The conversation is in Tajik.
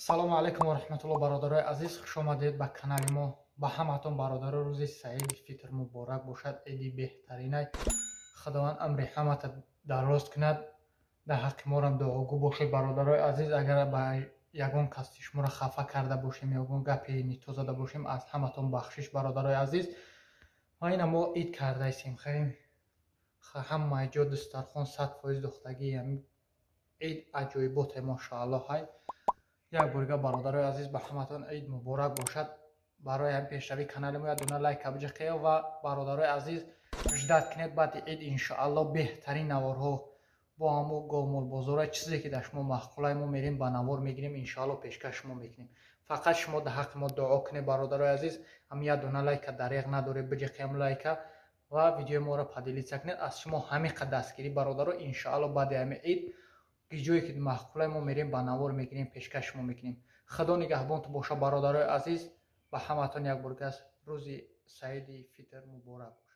Салому алайкум ва раҳматулло, бародарои азиз, хуш омадед ба канали мо. Ба ҳаматон, бародаро, рӯзи саиди фитр муборак бошад. Иди беҳтаринай. Худованд амри ҳамата дароз кунад. Дар ҳаққи морам дуогӯ бошед, бародарои азиз. Агар ба ягон каси шуморо хафа карда бошем, ягон гапе нито зада бошем, аз ҳаматон бахшиш, бародарои азиз. Ва ина мо ид кардаистем. Хеле ҳамаи ҷо дастархон 100% духтагӣ. Ид аҷоиботе, мошоалло. Ҳай, як борга, бародарои азиз, ба ҳаматон ид муборак бошад. Барои ҳам пешравии канали мо як дона лайка биҷиқед ва, бародарои азиз, ждать кунед, баъди ид, иншоалло, беҳтарин наворҳо бо ҳамо голмолбозора, чизе ки дар шумо маъқулай, мо мерем, ба навор мегирем, иншоалло, пешкаш шумо мекунем. Фақат шумо дар ҳаққи мо дуо кунед, бародарои азиз. Ҳам як дона лайка дареғ надоред, биҷиқем лайка ва видеои моро поделиться кунед. Аз шумо ҳамин қад дастгирӣ, бародаро. Иншоалло, баъди ҳами ид ҷое ки маъқулай, мо мерем, ба навор мегирем, пешкаш шумо мекунем. Худо нигаҳбонтон боша, бародарои азиз. Ба ҳаматон як боргас рӯзи саиди фитр муборак бошад.